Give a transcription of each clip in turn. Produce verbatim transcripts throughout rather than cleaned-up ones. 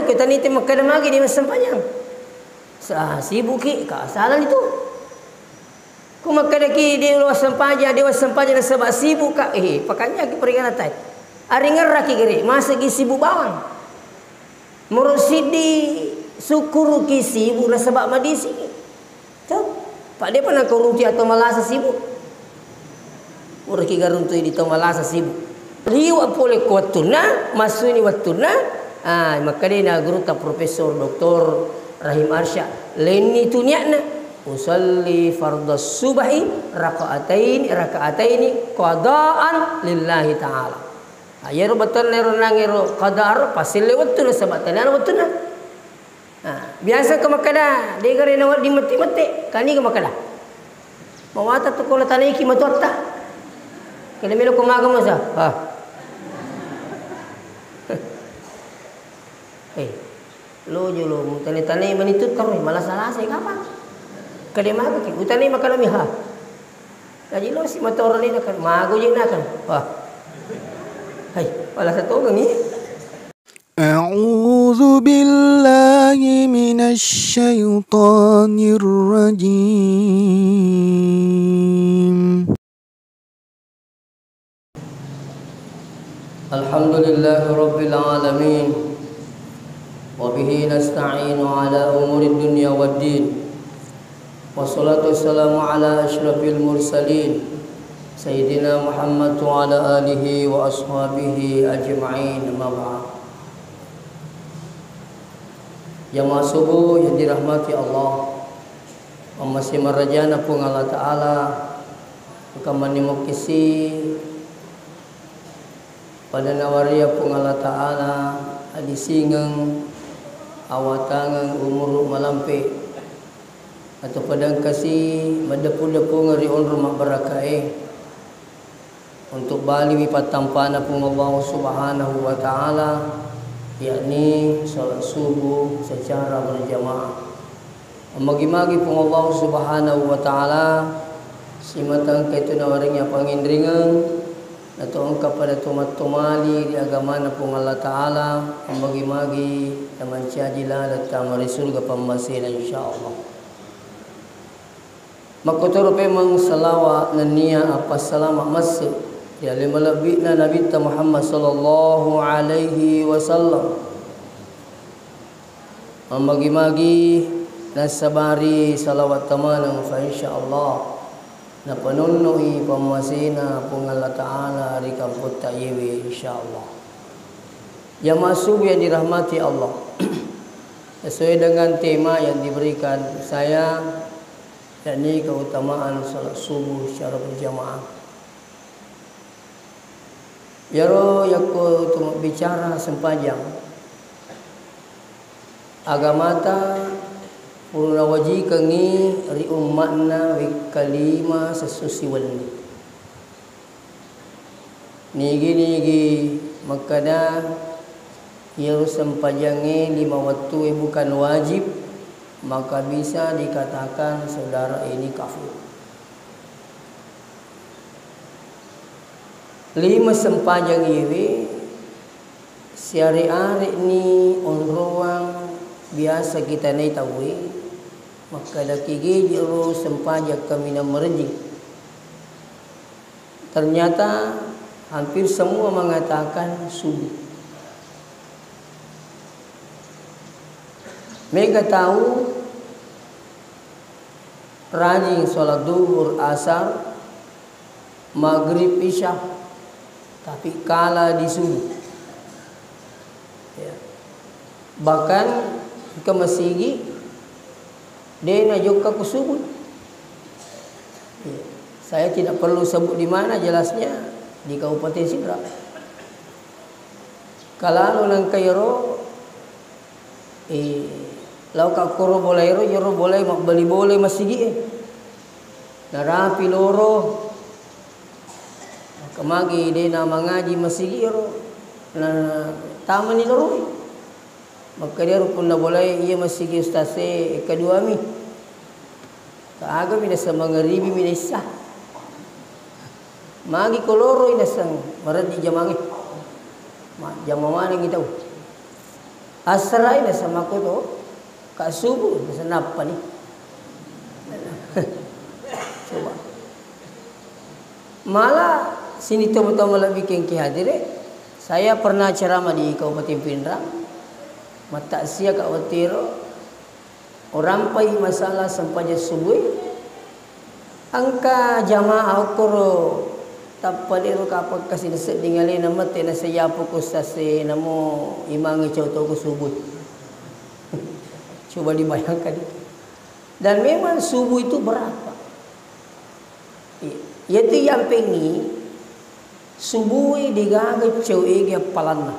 Ko tania te makkeda magi de' massempajang. Sa-, sibukki, ka salani tu. Ko makkedaki de' wassempajang, de' wassempajang nasaba sibukka, eh, pakanjaki peringatan. Aringerraki gere, masegi sibuk bawang. Moro siddi sukkuruki sibuk nasaba madisiki. To? Pa de'pa nangka uruti atau malasa sibuk. Uraki garuntui di tau malasa sibuk. Liwa pole ko wettunna, massuni wettunna, ah, makkedai na gurutta Profesor Doktor Rahim Arsyad, lenni tu niatna, "Usalli fardhas subhi raka'ataini, raka'ataini qadaan lillahi ta'ala." Ah, iyaro bettuanna ero nangero qadaan, passelle wettu nasaba taniana wettunna. Ah, biasa ko makkeda, "De' gare nawedding mette-mette," kaniga makkeda. Mawatang tu ko natanaiki matuatta. Kena melo ko maga masa. Ah. Eh, lo jolo, mutane-tane manitu terus, malasa-lasa, kapang? Kede maga ki, utane makkeda mi, ha. Jadi lo si matoroni na kan, mago je na kan. Wah. Hai, malasa tongeng ni. أعوذ بالله من الشيطان الرجيم. الحمد لله رب العالمين، وبه نستعين على أمور الدنيا والدين. والصلاة والسلام على أشرف المرسلين سيدنا محمد وعلى آله وأصحابه أجمعين، أما بعد. Jamaah subuh yang dirahmati Allah, mammase marajana Puang Allah Ta'ala, engka manni mukkisi pada nawaria Puang Allah Ta'ala adisingeng, awatangeng, umuru malampe. Atau padangkasi maddepu-depungeng ri onrong mabbarakkae untuk baliwi pattampana Puang Allah Subhanahu wa Ta'ala, yakni salat subuh secara berjamaah. Magi-magi Puang Allah Subhanahu wa Ta'ala simatang engka itu nawaringi apanginringeng, atau engka pada tomat-tomali ri agamana Puang Allah Ta'ala, magi-magi namancaji ladang tama ri surga pammasena, insyaallah. Makkotoro pemeng salawa nennia appassalama masse ri ale malebbi'na Nabitta Muhammad sallallahu alaihi wasallam. Mammagi-magi nassabari salawatta maneng, fa insyaallah napanonno'i pammasena Puang Allah Ta'ala ri kampotta iyewe, insyaallah. Jamaah subuh yang dirahmati Allah, sesuai dengan tema yang diberikan saya, yakni keutamaan salat subuh secara berjamaah. Iyaro yakko tu mabbicara sempajang, agamata pura nawajikengngi ri umma'na wekka lima sessu siwenni. Nigi-nigi makkeda, iyaro sempajangnge lima wettue bukan wajib, maka bisa dikatakan saudara ini kafir. Lima sempajang iyewe siare-are'ni onroang biasa kitanai tauwe, makkeda, "Kigiji ro sempajang kaminang marejing?" Ternyata hampir semua mengatakan subuh. Mega tau rajin sholat duhur, asar, maghrib, isya, tapi kala di subuh. Ya. Bahkan ke masigi, de najokka ku subuh. Ya. Saya tidak perlu sebut di mana, jelasnya di Kabupaten Sidrap. Kalalo nangka iyaro, eh, laoka koro bolaero, iyaro bolae mabbali bola masigi'e. Narapi loro. Kemagi de namangaji masigi ro, na tamani loroi. Makkeda ro punna bolae, "Iya masigi ustaz e, keduami." Ka agami nasa mangaribi mi naissa. Magi ko loroi nasang mareddi jamange. Ma, jama manengi tau. Assarai naseng makkoto, ka subuh naseng nappa ni. Coba. Malah sini tau-tau malebbi kengki hadire, saya pernah ceramah di Kabupaten Pinrang, mataksia ka watiro, orampai masalah sempajang subuh, engka jamaah okkoro tappa dero kapang kasi nasedding alena mate nasayapu ko sase namo imangnge cau toko subuh. Coba dibayangkan itu. Dan memang subuh itu berapa? Iya. Yaitu yang pengi subuh degaga cau ege appalanna.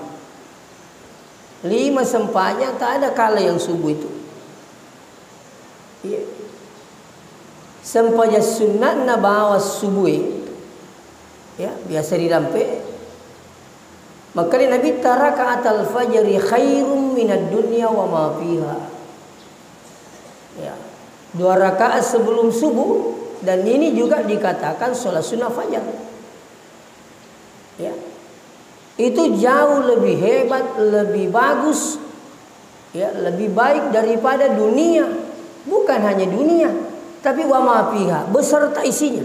Lima sempajang, tak ada kala yang subuh itu. Iya. Sempajang sunnatna bawa subuh, ya, biasa dirampe. Makanya Nabi, "Rakaatal fajri khairum minad dunya wa ma fiha." Ya. Dua rakaat sebelum subuh, dan ini juga dikatakan sholat sunnah fajar. Ya. Itu jauh lebih hebat, lebih bagus, ya, lebih baik daripada dunia. Bukan hanya dunia, tapi wa ma fiha, beserta isinya.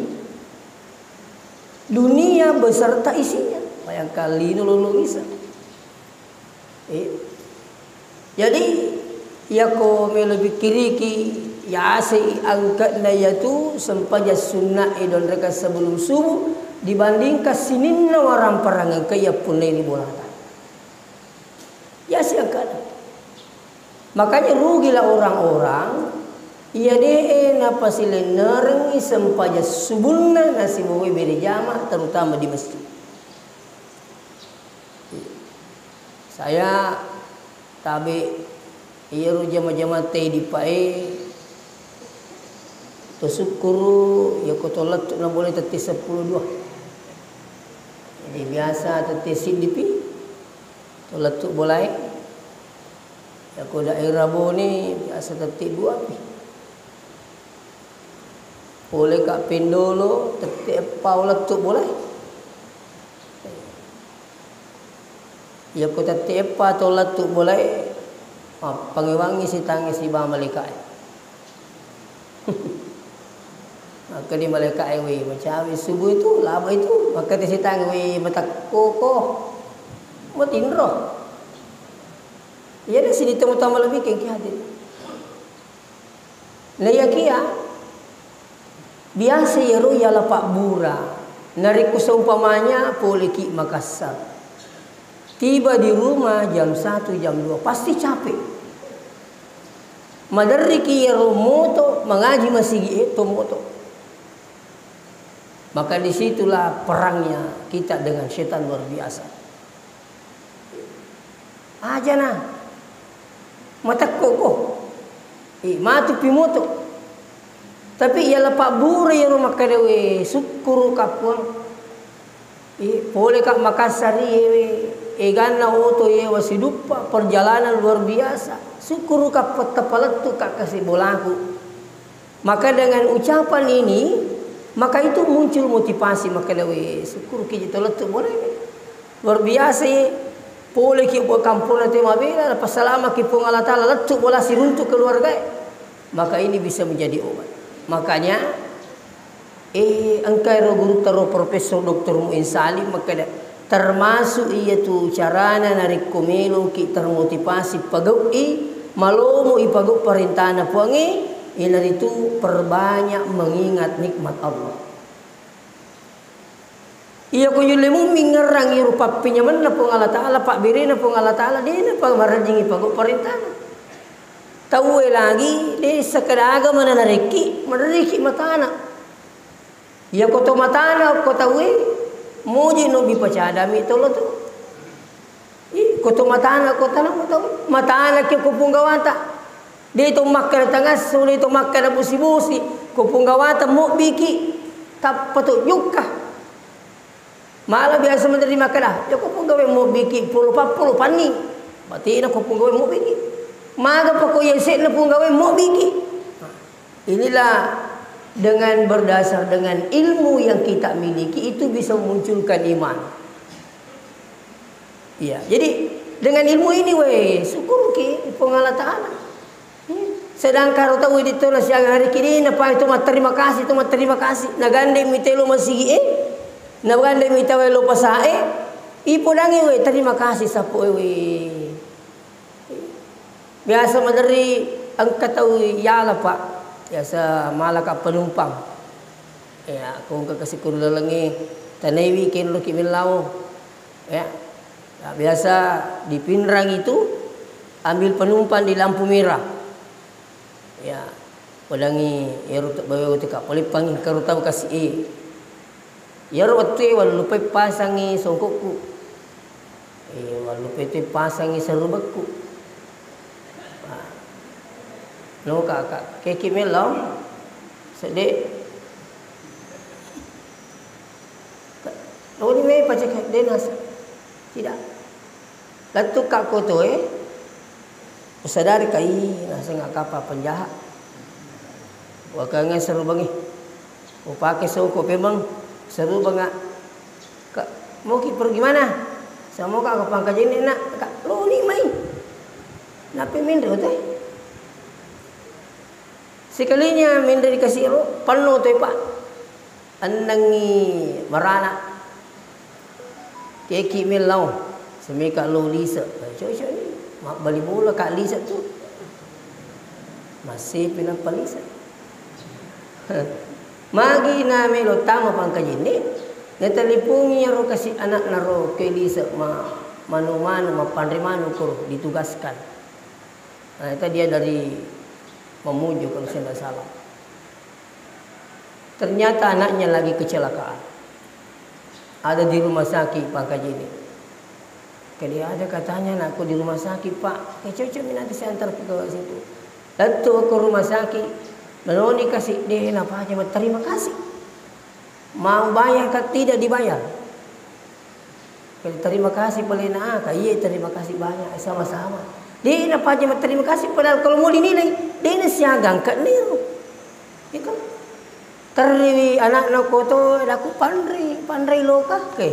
Dunia beserta isinya. Bayangkan lino lolo bisa. Eh. Jadi, yako melo pikkiriki, yasei angka'na yatu sempajang sunna'e dua rakaat sebelum subuh dibandingkan sininna waramparang engka yappunnai ri bolata. Yasei angka'na. Makanya rugilah orang-orang iya de'e napasilennerengngi sempajang subunna nasibawai bere jama, terutama di masjid. Saya tabe iyaro jama-jama tei dipae to sukkuru, yako to lettu na boleh tette seppulo dua. Jadi biasa tette siddipi to lettu bolae. Yako daerah Bone biasa tette dua pi. Pole ka Pendolo tette eppa lettu bolae. Yako tette eppa to lettu bolae, mappangewangi sitangnge siba malaika'e. Maka di malaika'e, "Wei, macawe subuh itu, laba itu." Maka di sitangnge, "Wei, matakkoko, matinro." Iya deh, sini temu-temu lebih kengki hadir. Naiyakiya, biasa iyaro yala pabbura, narekko seumpamanya poleki Makassar. Tiba di rumah jam satu, jam dua, pasti capek. Maderriki iyaro moto, mangaji masigi e to moto. Maka disitulah perangnya kita dengan setan luar biasa. Ajana. Matekko ko. Eh, matu pi moto. Tapi iya la pabbura iyaro makkeda, "We, sukkuru ka Puang." Eh, pole ka Makassar iye, we. Eganna oto yewa siduppa, perjalanan luar biasa. Sukkuru ka petta palettu ka kasi bolaku. Maka dengan ucapan ini, maka itu muncul motivasi, maka lewe sukkuruki je to lettu boleh. Luar biasa ye. Poleki buat kampung nanti mabela, pas selama ki Puang Allah Ta'ala lettu bola siruntuk keluarga. Maka ini bisa menjadi obat. Makanya, eh, engkai ro guru taro Profesor Doktor Muin Salim makkeda, termasuk iya tu carana narekko meloki termotivasi pagau'i, malomo ipagau parentana Puangnge, iyanaritu perbanyak mengingat nikmat Allah. Iya ko yulle mummi ngerrang iro pappinyamenna Puang Allah Ta'ala, pabberena Puang Allah Ta'ala, dena pa marajingi pagau parentana. Tauwe lagi, de sekedar agama narekki, maderriki matana. Iya ko to matana ko tauwe, moji no bipacadami tolo tu. Ih, ko to matana ko tana mo tau. Matana ki ko punggawata. De to makkeda tangasso, de to makkeda bosi-bosi. Ko punggawata mobbiki. Tappa to jukka. Malah biasa menteri makkeda, ya ko punggawe mobbiki, polo pappolo panni. Batina ko punggawe mobbiki. Maga pako yese na punggawe mobbiki. Inilah dengan berdasar dengan ilmu yang kita miliki itu bisa memunculkan iman. Iya, jadi Dengan ilmu ini, we, syukuruki Puang Allah Ta'ala. Iya. Sedangkan ro tau di tona siaga hari kini, na pa itu matterima kasih, itu matterima kasih. Na gandeng mi telo masigi e, na gandeng mi tawe lo pasae. Ipo dangi, we, terima kasih sapo e, we. Biasa maderri engka tau yala, Pak. Biasa malaka penumpang. Ya, ko engka kasi kuru lalengnge, tanaiwi kenroki mellau. Ya. Nah, biasa di Pinrang itu ambil penumpang di lampu merah. Ya, podangi ero to bawa teka poleppangi karo tau kasi e. Iyaro wettue wallupai pasangi songkokku. Eh, wallupai tu pasangi serubekku. Nah, no kakak, keki melo sedde. Loni me pacak de nasa. Tidak. Lettu ka kotoe. Usadari ka, ih, naseng kapang penjahat. Wakangnge serubangngi. Upake songko pemeng, serubangnga. Ka, moki pergi mana? Samoka ke Pangkajene, nak. Ka, loni mai. Nape menre ote? Sekalinya menre dikasih ro, penno ote, Pak. Ennengngi marana. Keki mellau, semeka lo lise. Cocok ni. Mabbali bola ka lise tu. Masih pinappa lise. Magi na melo tama Pangkajene, na telipungi ro kasi anakna ro ke lise ma-, manu-manu, mappanre manu koro ditugaskan. Nah, itu dia dari Mamuju kalau saya tidak salah. Ternyata anaknya lagi kecelakaan. Ada di rumah sakit Pangkajene. Kali ada katanya anakku di rumah sakit, Pak. Ya, cocok mi nanti saya antar ke situ. Lettu ke rumah sakit. Menoni kasih deh, napa aja, terima kasih. Mau bayar kan tidak dibayar. Terima kasih pale na, ka, iya, terima kasih banyak, sama-sama. De na paja terima kasih, padahal kalau mau dinilai, de na siaga angkat nero. Itu. Terri anakna koto, daku panri, panri loka ke.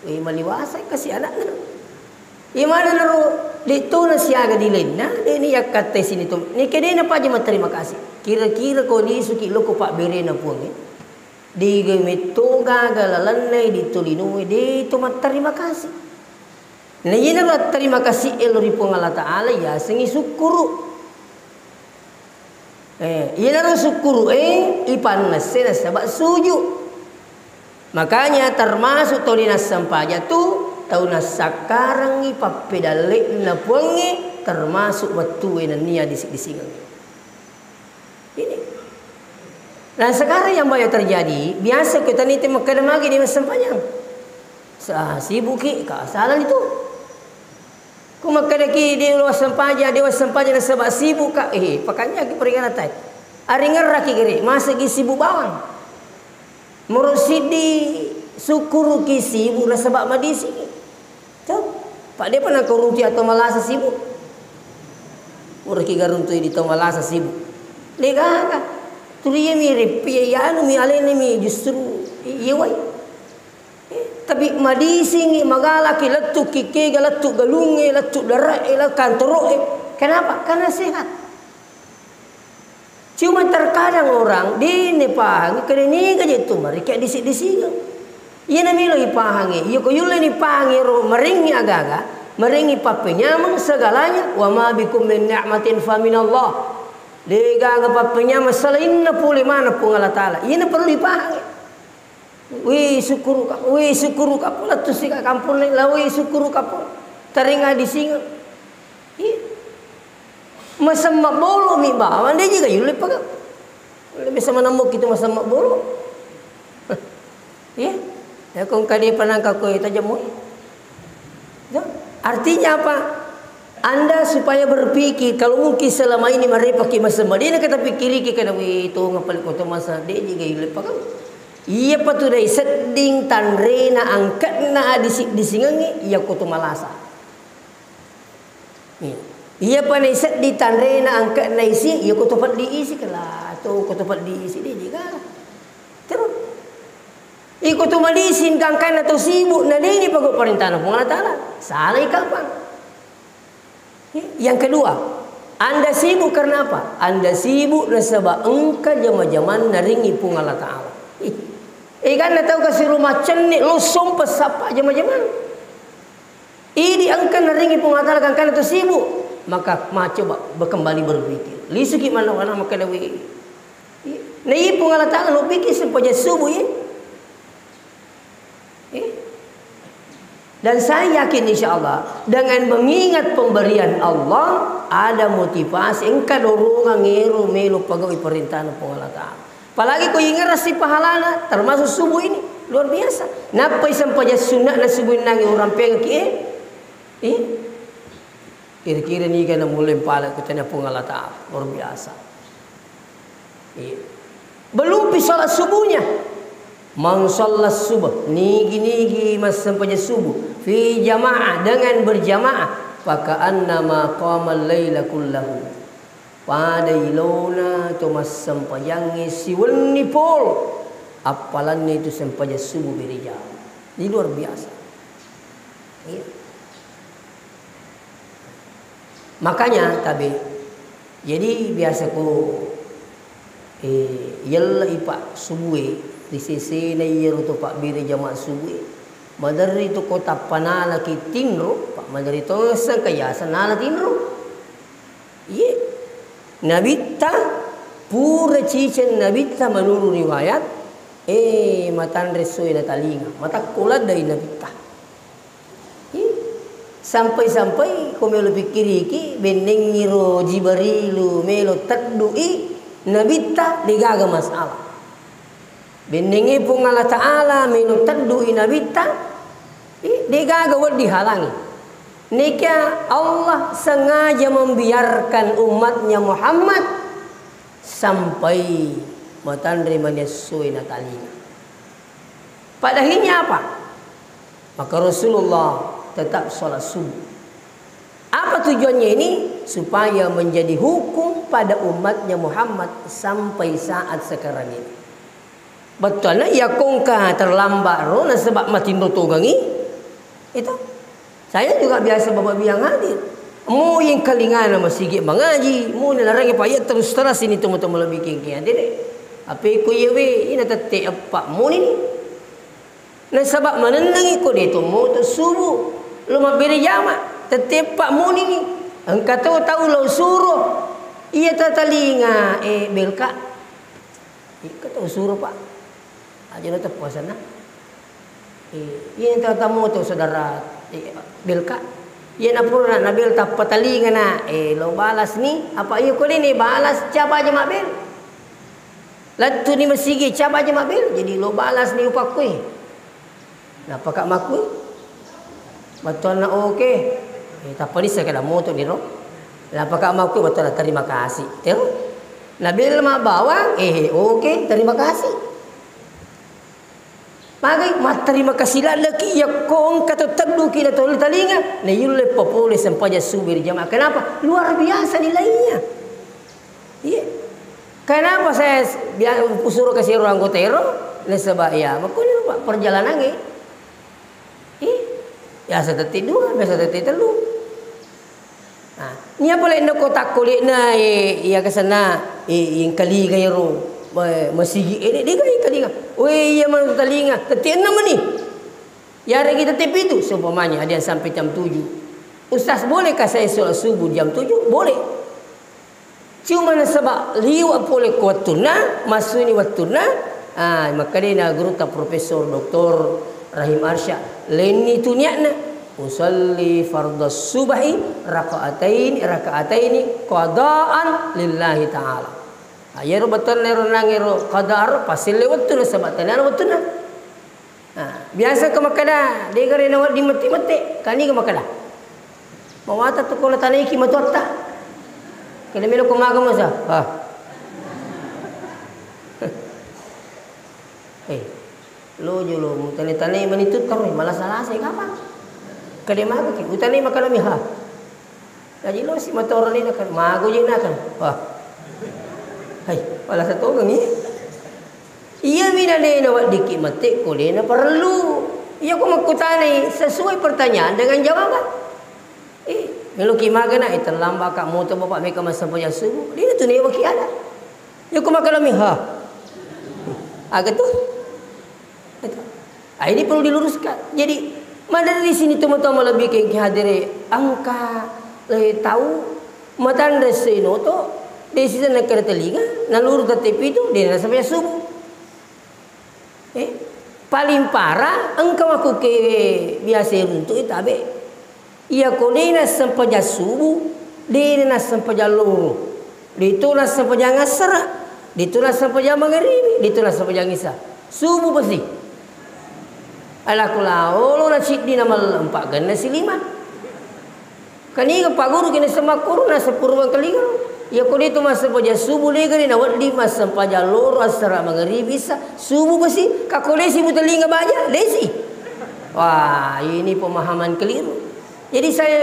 Wih, maliwasa kasih anakna. Imana naro, de to na siaga di lainna, de ni yakkatte sini tu. Ni ke de na paja terima kasih. Kira-kira ko lisuki loko pak berena puang, eh. Dega metto gaga lalennai di tolinoe, de to matterima kasih. Na iyanaro atterima kasih e lao ri Puang Allah Ta'ala, yasengngi sukkuru. Eh, iyanaro sukkuru e, ipannesse nasaba suju. Makanya termasuk tau de nassempajang tu, tau nassakkarengngi pappedalle'na Puangnge, termasuk wettue nennia disi-disingeng. Ini. Nah, sekarang yang banyak terjadi, biasa kita ni makkeda magi de massempajang. Sa-, sibuk ki, ka, salah itu. Ku makkeda ki de wassempajang, de wassempajang nasaba sibuk ka, eh, pakanjaki peringatan tai. Aringerraki gere, masegi sibuk bawang. Moro siddi sukkuruki sibuk nasaba madisiki. To? Pak, depa nangka uruntu atau malasa sibuk. Uraki garuntu di tau malasa sibuk. Degaga. Tuli iya mi rippi, iya anu mi alena mi justru i-, iya wai. Eh, tapi madisingi, magalaki, lettu ki kega, lettu galungnge, lettu dare'e, lettu kantoro'e. Kenapa? Karena sehat. Cuma terkadang orang dene pahangi, kede niga je tu mereka disi-disingeng. Iyana melo ipahangi, iya ko yulle ni pahangi ro marengngi agaga, marengngi pappenyameng segalanya, wa ma bikum min ni'matin fa minallah. Degaga pappenyameng selainna pole mana Puang Allah Ta'ala. Iyana perlu ipahangi. Wih, syukuruka, wih, syukuruka, lettu sika kampung lain, la, wih, syukuruka, teringa disingeng. Iya. Masemma bolo mi bawang, de jiga yulle paga. Lebih sama namo kita masemma bolo. Iya. Ya, kong kade panangka koe tajamoi. Ya. Artinya apa? Anda supaya berpikir, kalau mungkin selama ini marepaki masemma, de na kita pikiriki kana, wih, to ngapali koto masa, de jiga yulle paga. Iya patu dai sedding tanrena angkatna disi-, disingengi, iya koto malasa. Iya. Iya pa naisedding tanrena angka'na isi, iya ko to peddi isi kala, to ko to peddi isi, de jiga. Terus. Iko to madising gangkanna to sibuk, na deni pago parentana Puang Allah Ta'ala. Salai kapang. Yang kedua, Anda sibuk karena apa? Anda sibuk nasaba engka jama-jamanna ringi Puang Allah Ta'ala. Ih, eganna tau kasiro macenne lo sompa sappa jama-jaman. Idi engka naringi Puang Allah Ta'ala, gangkanna tu sibuk, maka macoba berkembali berpikir. Lisuki manna wana makkeda, "Wi, na iya Puang Allah Ta'ala lo pikir sempaja subuh, iya." Eh? Dan saya yakin, insya Allah, dengan mengingat pemberian Allah, ada motivasi, engka dorongan ero melo pegawai perintahna Puang Allah Ta'ala. Apalagi ko ingerasi pahalana, termasuk subuh ini, luar biasa. Nappai sempajang sunna'na subuh nangi orang pengki, eh? Eh? Kira-kira niga na mulai pala kutanya Puang Allah Ta'ala, luar biasa. Iya. Belum pi salat subuhnya. Man salla subuh, nigi-nigi massempajang subuh, fi jamaah, dengan berjamaah, faka'annama qamal laila kullahu. Pada ilona to massempajangnge siwenni pol, appalanna itu sempajang subuh berjamaah. Ini luar biasa. Iya. Makanya tabe. Jadi biasa ko, eh, yella ipa subue, ri sesena iyaro to pabbere jamaah subue. Maderri to ko tappa nalaki tinro, pa maderri to sengka yasa nala tinro. Iye. Nabitta, pura ciceng Nabitta menurut riwayat, eh, matanre soe na talinga, matakko laddai Nabitta. Ih, sampai-sampai ko melo pikkiriki, bennengngiro Jibarilu melo teddu'i Nabitta, degaga masalah. Bennengnge Puang Allah Ta'ala melo teddu'i Nabitta, ih, degaga wedding halangi. Nekia Allah sengaja membiarkan umatnya Muhammad sampai matanre manessoe na talinga. Pada akhirnya apa? Maka Rasulullah tetap sholat subuh. Apa tujuannya ini? Supaya menjadi hukum pada umatnya Muhammad sampai saat sekarang ini. Bettuanna, iya kongka terlambat ro nasaba matinro tongengi. Itu. Saya juga biasa bawa biang hadir. Mo yang kalingana masigi mangaji, mo nalarangi pa iya terus teras ini temu-temu lebih kengkeng hadir. Apa ku iya we, ina tette eppa muni ni. Nasaba manennengi ko de to moto subuh. Lo mabbere jama, tette eppa muni ni. Engka to tau lo suro. Iya tatalinga, eh, belka. Engka to suro, Pak. Aja lo teppuasanna. Eh, iya tau tamoto saudara, eh, belka. Iya na pura na bel tappa talinga na, eh, lo balas ni, apa iya ko ni balas, siapa aja mabel? Lettu ni masigi, siapa aja mabel? Jadi lo balas ni upakkue. Napaka makkui? Battuanna oke. Eh, tappa nisseng kada moto ni ro. Napaka makkui? Battuanna terima kasih. Tero. Nabil ma bawang, eh, oke, terima kasih. Magai matterima kasih ladde ki, yakko engka to tedduki na toli talinga, na yulle papole sempajang subuh berjamaah. Kenapa? Luar biasa nilainya. Iya. Kenapa saya s-, bia-, usuro ke siro anggota ero? Nasaba iya, makkuniro, Pak, perjalanangnge. Ih, biasa tette dua, biasa tette tellu. Nah, nia pole nako takko li'na, eh, iya kesana, eh, yang kaliga ero, eh, masigi, eh, de-, dega yang kaliga. Weh, iya manu talinga, tette enam meni. Yaregi tette pitu, seumpamanya ada yang sampai jam tujuh. Ustaz, bolehkah saya sholat subuh jam tujuh? Boleh. Cuma nasaba liwa pole ko wettunna, massuini wettunna, ah, makkedai na gurutta Profesor Doktor Rahim Arsyad, lainni tu niatna, "Usalli fardhas subhi raka'ataini, raka'ataini qadaan lillahi ta'ala." Ah, iyaro bettuanna ero nangero qadaan, passelle wettu nasaba taniana wettunna. Nah, biasa ko makkeda, "Dega re nawedding mette-mette," kaniga makkeda, "Mawatang tu ko natanaiki matoatta." Keda melo ko maga masa. Hah. Eh, lo jolo mutane-tane manitu terus, malasa-lasa kapang. Kede maga ki, utane makkeda mi, ha. Jaji losi matoroni nakeng, mago je nakeng. Wah. Hai, pala satongengi. Iya mina de naweddikki mette ko de naparellu. Iya ko makkutanai sesuai pertanyaan dengan jawaban. Eh, Meloki magana, eh, terlambat ka moto bapak meka massempajang subuh. Dia tu newa ki ada. Ya, ku makan mi, ha. Aga tu? Ah, ini perlu diluruskan. Jadi, mana di sini teman-teman lebih ke hadere angka, eh, tahu, matanre senoto, desi sana kena telinga, naluru tette pitu, dia nasa subuh. Eh, paling parah, engka makuke biasa runtu, eh, tabe. Iya ko de nassempajang subuh, de nassempajang loro, de to nassempajang assara, de to nassempajang magaribi, de to nassempajang isa. Subuh pasti. Ala kulaolo na siddi na mallempa ganna silima. Kaniga paguru kene semakkuru na seppuruang kelinga. Iya ko de to massempajang subuh de gari na wedding massempajang loro assara magaribi isa. Subuh pasti. Kako desi butelinga baja, desi. Wah, ini pemahaman keliru. Jadi saya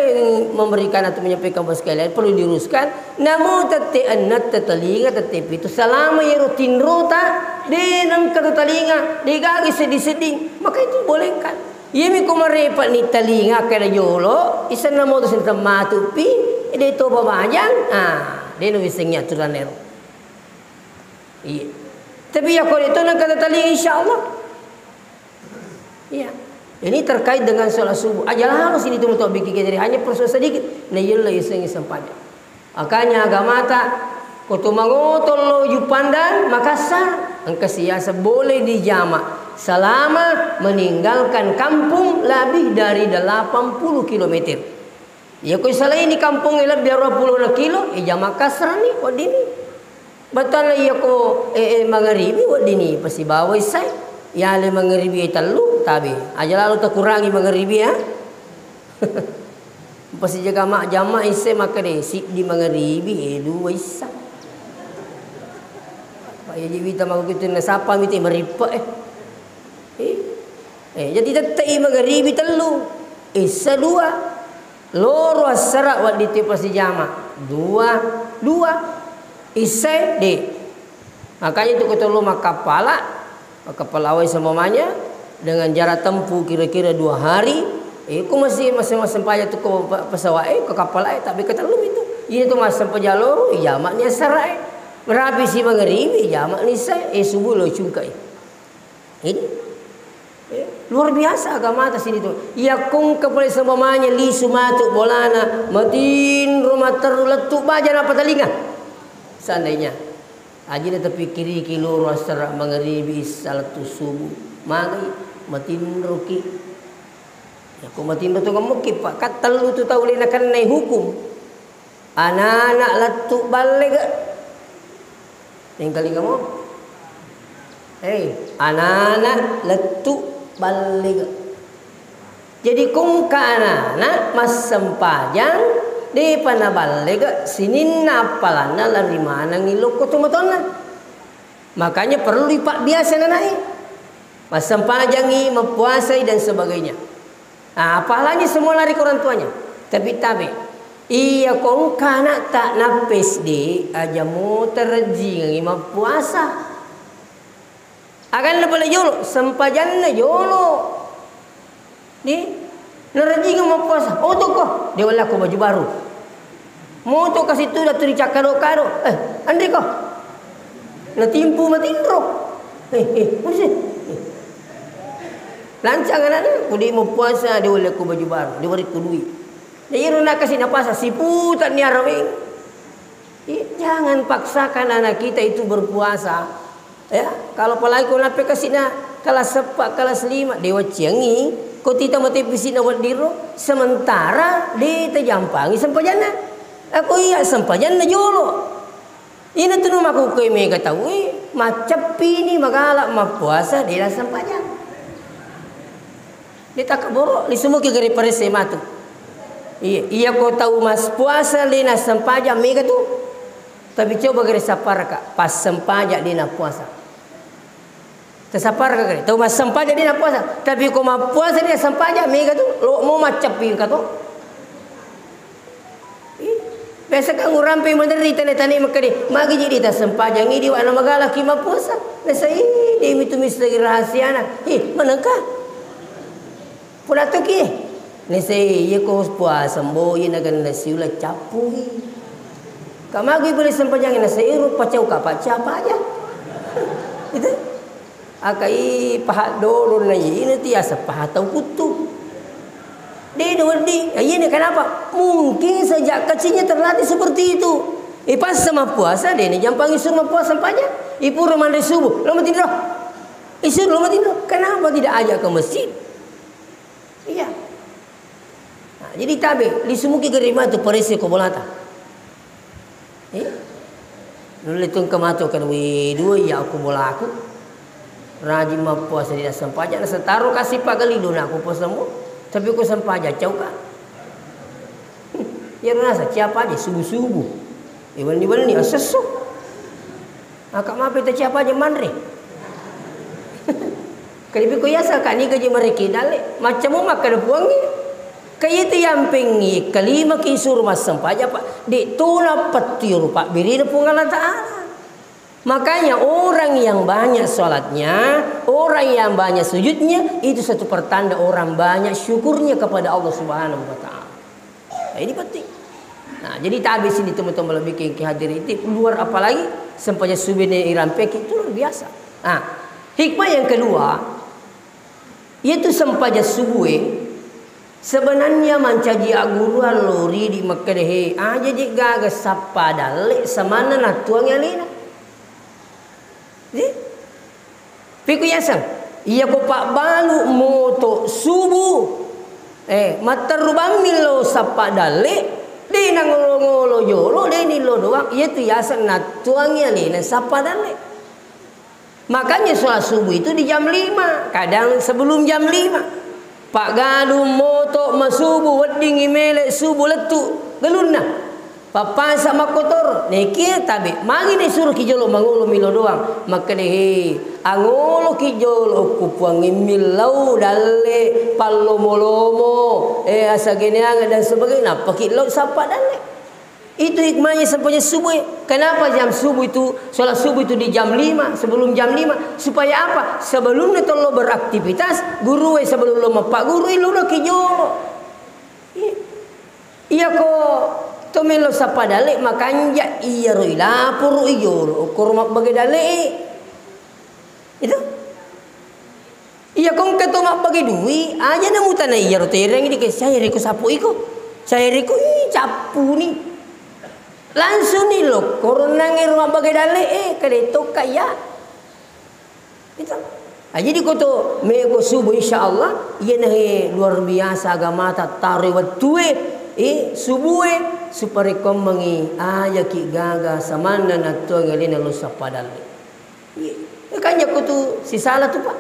memberikan atau menyampaikan kepada sekalian, perlu diluruskan, namo tette enneng, tette lima, tette pitu, selama iyaro tinrota, de nengka to talinga, de gaga seddi-sedding, maka itu bolehkan. Iyami ko marepa ni talinga kada jolo, isenna moto senteng matupi, de to pamajang, ah, de no wisengi aturan ero. Iya. Tapi ya ko de to nengka to talinga, insya Allah. Iya. Ini terkait dengan sholat subuh. Aja lalo sini tu mutu bikin jadi hanya persoal sedikit. Nah, iya lah iseng iseng pada. Makanya agamata, koto mangoto lo Jupandan, Makassar, engka siasa boleh dijama selama meninggalkan kampung lebih dari delapan puluh kilometer. Iya, ko isalaini kampongnge lebbi aruwa pulona kilo, ija Makassarni weddinni. Bettuanna iya ko, eh, eh, mangaribi weddinni pasibawa issae. Yale mangaribi e tellu, tabe. Aja lalo takurangi mangaribi, ya. Pasijaga ma-, jama issae makkeda siddi mangaribi, eh, dua issa. Pak, iya ji wita mako kitu nasapa miti marippe, eh. Eh. Eh, jadi tette'i mangaribi tellu, issa dua. Loro assara wedding tu pasijama. Dua, dua. Issae de. Makanya tu ko tollo makkappala, makkappala wai seumpamanya dengan jarak tempuh kira-kira dua hari, eh, ko masih, masih, masih sempajang tu ko pe-, pesawat, eh, ko kappala, eh, tapi ketellu itu. Ini tu massempajang loro, ijama ni assara, eh. Merapi si mangaribi, ijama ni issae, eh, subuh lo cungkai. Ini, eh, luar biasa agamata sini tu. Iya kongka pole seumpamanya lisu matu bolana, matinro matteru lettu baja nappa talinga. Seandainya, ajina tapikkiriki loro assara mangaribi issa lettu subuh, magai matinroki. Ya ko matinro tu ngemmuki, Pak, kan tellu tu tau le nakennai hukum. Anana lettu ballega. Engkalinga mo? Hei, anana lettu ballega. Jadi kongka anana massempajang depa naballega sininna appalanna lari manengngi lokko tomatoanna. Makanya perlu dipabbiasa nanae. Massempajangi, mappuasai dan sebagainya. Ah, pahalanya semua lari ke orang tuanya. Tapi tabe. Iya ko engka anakta nappa S D, aja mo terejingengi mappuasa. Aganna pale jolo, sempajanna jolo. Di, narejingeng mappuasa. Oh, toko, de wallakko baju baru. Moto kasi tu datu ricakkado-kado. Eh, anre ko. Natimpu matinro. Eh, eh, muse. Lancang anakna, ko de mappuasa, de wallakko baju baru, de warekko dui. Jadi ro nakasi napasa, siputa ni araweng. Iya, jangan paksakan anak kita itu berpuasa. Ya, kalau apalagi ko nappe kasina kelas seppa, kelas lima, de wacciangi, ko tita matepi sina weddiro, sementara de tajampangi sempajanna. Ako iya sempajanna jolo. Ina tu makkukue mega tauwe, macceppi ni magala mappuasa de nassempajang. De takkaboro, lisu muki gare paresse matu. Iya, iya ko tau maspuasa de nassempajang mega tu. Tapi coba gare sapparaka, passempajang de nappuasa. Tasapparaka gare, tau massempajang de nappuasa. Tapi ko mappuasa de nassempajang mega tu, lo mo macceppi ka to. Ih, biasa kan ngurampe maderri tane-tane makkeda, magi jadi tassempajang idi wa na magalaki mappuasa. Nasai de mitu misteri rahasiana. Ih, manengka. Pura toki. Nasai iya ko puasa mbo, iya naganna siula cappui. Kamagi beli sempajang nasai ro pacau ka paca apa aja. Itu. Akai paha dolo na ina tiasa paha tau kuttu. De na wedding. Iya ni kenapa? Mungkin sejak kecilnya terlatih seperti itu. Ipassa mappuasa, de na jampangi suruh mappuasa sempajang. Ipura manre subuh, lo matinro. Isur lo matinro. Kenapa tidak ajak ke masjid? Iya. Nah, jadi tabe, lisu muki geri matu parese ko bolata. Eh? Nulle tu engka matu kan, "Wih, dua iya aku bolaku." Rajin mappuasa di sempajang, setaro kasih pagalido na aku puasamu. Tapi ko sempajang cau ka. Ya rasa siapa aja subuh-subuh. Iwani-wani asesso. Aka mape ta siapa aja manre. Kalipi ko yasa ka niga je mareki dalle, maccamu makkeda puangnge. Ka itu yampengngi kalima ki suruh massempajang, Pak. De tona pettiru pabbirina Puang Allah Ta'ala. Makanya orang yang banyak sholatnya, orang yang banyak sujudnya, itu satu pertanda orang banyak syukurnya kepada Allah Subhanahu wa Ta'ala. Nah, ini penting. Nah, jadi tabe sini teman-teman lebih ke hadir itu luar apalagi sempajang subuh ini irampeki itu luar biasa. Nah, hikmah yang kedua, yaitu sempajang subuh, eh, sebenarnya mancaji agguruan lori di makkeda he, aja je gaga sappa dalle samanna nattuang alena. Eh? Piku yaseng, iya ko pabbalu moto subuh, eh, matteru bammi lo sappa dalle, de nangolo-ngolo jolo, de nillo doang, iya tu yaseng nattuangi alena sappa dalle. Makanya sholat subuh itu di jam lima, kadang sebelum jam lima. Paggalung moto masubu weddingngi mele subu lettu galunna. Pappasa makkotoro, nekia tabe, magi ne suruh ki jolo mangolo milo doang. Makkeda, "He, angolo ki jolo ku puangnge millau dalle, pallomo-lomo, eh, asageneanga dan sebagainya." Nappa ki lau sappa dalle. Itu hikmahnya sempajang subuh. Kenapa jam subuh itu, sholat subuh itu di jam lima, sebelum jam lima? Supaya apa? Sebelumnya tollo beraktivitas, guru sebelum lo mappaguru, lo udah ki jolo. Iya. Iya ko to melo sappa dalle makanja iyaro ilaporo ijolo, koro mabbage dalle. Itu. Iya ko engka to mabbage dui, aja na mutana iyaro tereng di ke, "Saya reko sapu iko. Saya reko, ih, cappu ni." Langsung ni lo, koronnang ero mabbage dalle, eh, kade tokka iya. Itu. Ah, jadi ko to meko subuh, insya Allah, iya nahe luar biasa agamata taro wettue, eh, subue, supaya kommengi aja ki gaga samanna nattuang alena lo sappa dalle. Iya. Kan jakko tu sisala tu, Pak.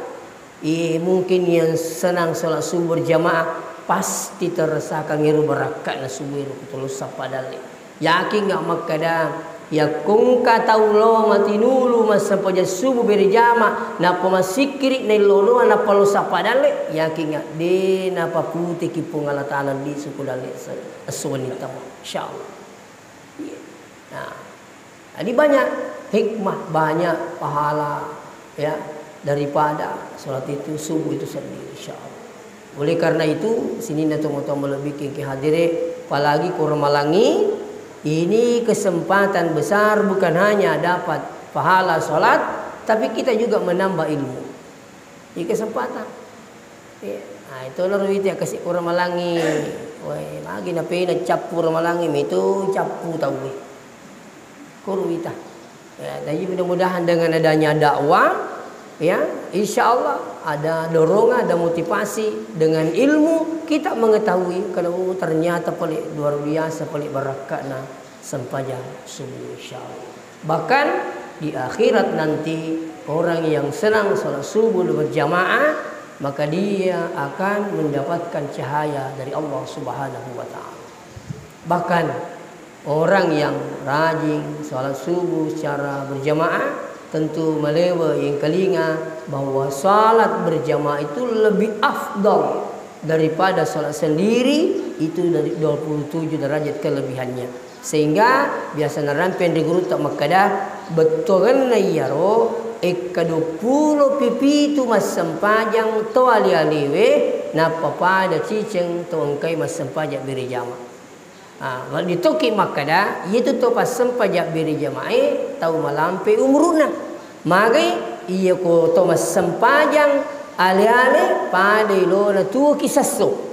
Iya, mungkin yang senang sholat subuh berjamaah pasti terasakan ero barakka'na subuh ero kutulus sappa dalle. Yakin nggak makkeda, yakkongka tau lo matinulu massempajang subuh berjamaah, nappa massikkiri naillonoa nappa lo sappa dalle, yakin nggak de napaputiki Puang Allah Ta'ala di suku dalle se-, esso wenni tama. Insya Allah. Iya. Nah, jadi banyak hikmah, banyak pahala, ya, daripada sholat itu, subuh itu sendiri, insya Allah. Oleh karena itu, sininna tomatoa malebbiking ki hadire, apalagi ko Ramalangi, ini kesempatan besar bukan hanya dapat pahala sholat, tapi kita juga menambah ilmu. Ini kesempatan. Iya. Nah, itu lo ruwita kasi ko Ramalangi. Woi, magi napena cappu Ramalangi, itu cappu tauwe. Ko ruwita. Ya, jadi mudah-mudahan dengan adanya dakwah, ya, insya Allah ada dorongan, ada motivasi dengan ilmu kita mengetahui kalau, oh, ternyata paling luar biasa, paling barakka'na sempajang subuh, insya Allah. Bahkan di akhirat nanti, orang yang senang sholat subuh berjamaah, maka dia akan mendapatkan cahaya dari Allah Subhanahu wa Ta'ala. Bahkan orang yang rajin sholat subuh secara berjamaah, tentu malewa yang kelinga bahwa sholat berjamaah itu lebih afdal daripada sholat sendiri, itu dari dua puluh tujuh derajat kelebihannya. Sehingga biasa narampeng ri gurutta makkeda, bettuangenna iyaro Ekka duappulo pipitu massempajang to ale-alewe, nappa pada ciceng to engkai massempajang berejama. Ah, wedding tokki makkeda, iyatu to passempajang berejamae tau malampe umuru'na. Magai, iyako to massempajang ale-ale pada elona tuoki sesso.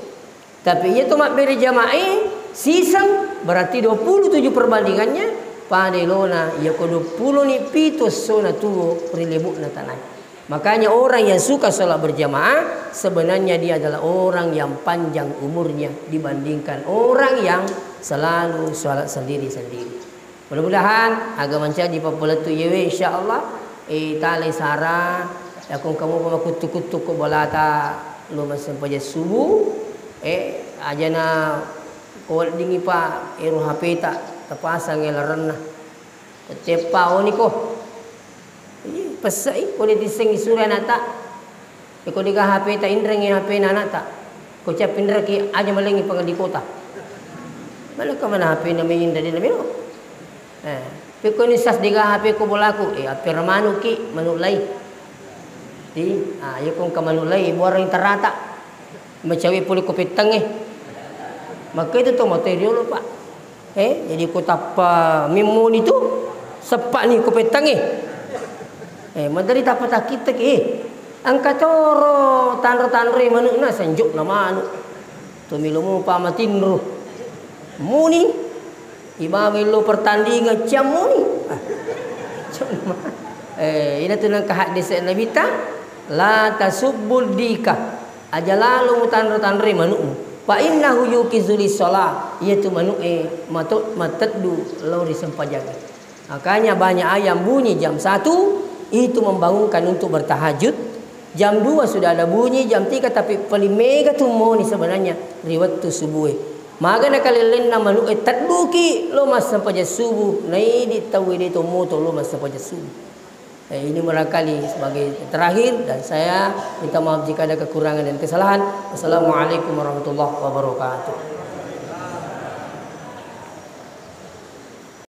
Tapi iya to mabbere jamae siseng, berarti dua puluh tujuh perbandingannya, pada elona iyako dua puluh ni pitu essona tuo ri lebu'na tanae. Makanya orang yang suka sholat berjamaah, sebenarnya dia adalah orang yang panjang umurnya dibandingkan orang yang selalu sholat sendiri-sendiri. Mudah-mudahan aga mancaji pappalettu iyewe, insyaallah. Eh, talai sara, yakko engka mopa makuttu-kuttu ko bolata lo massempajang subuh, eh, ajana ko weddingi pa ero H P ta tapasang larenna. Teppa oni ko. Iya, pessai, ko ditissengi sura anakta. Iko diga H P ta, inrengi H P na anakta. Ko cia pinraki, aja malengi pangadikota. Mana ka mana H P na main dari na melo. Eh, pekko ni sas diga H P ko bolaku, eh, H P ra manu ki, manu lai. Di, ah, iya ko engka manu lai, buarang tarata. Macawe pole ko pettangnge. Maka itu to materi riolo, Pak. Eh, jadi ko tappa memmoni tu, seppa'ni ko pettangnge. Eh, maderi tappa takkitteki. Eh, engka toro tanro-tanroi manu'na, sanjokna manu. Tomilo mopa matinro. Moni, ibawa lo pertandingan, ciammoni. Ah, ciamma. Eh, ina tu nengka haddese Nabitta, la tasubbud dika. Aja lalo mutanro-tanroi manu'mu. Fa innahu yuqizu lis shalah, iyatu manu'e mato-, mateddu lao ri sempajangnge. Makanya banyak ayam bunyi jam satu, itu membangunkan untuk bertahajud. Jam dua sudah ada bunyi, jam tiga, tapi paling mega tu moni sebenarnya ri wettu subuhe. Maga nakalellenna manu'e tedduki lo massempajang subuh, naidi tauwe de to moto lo massempajang subuh. Eh, ini barangkali sebagai terakhir, dan saya minta maaf jika ada kekurangan dan kesalahan. Wassalamualaikum warahmatullahi wabarakatuh.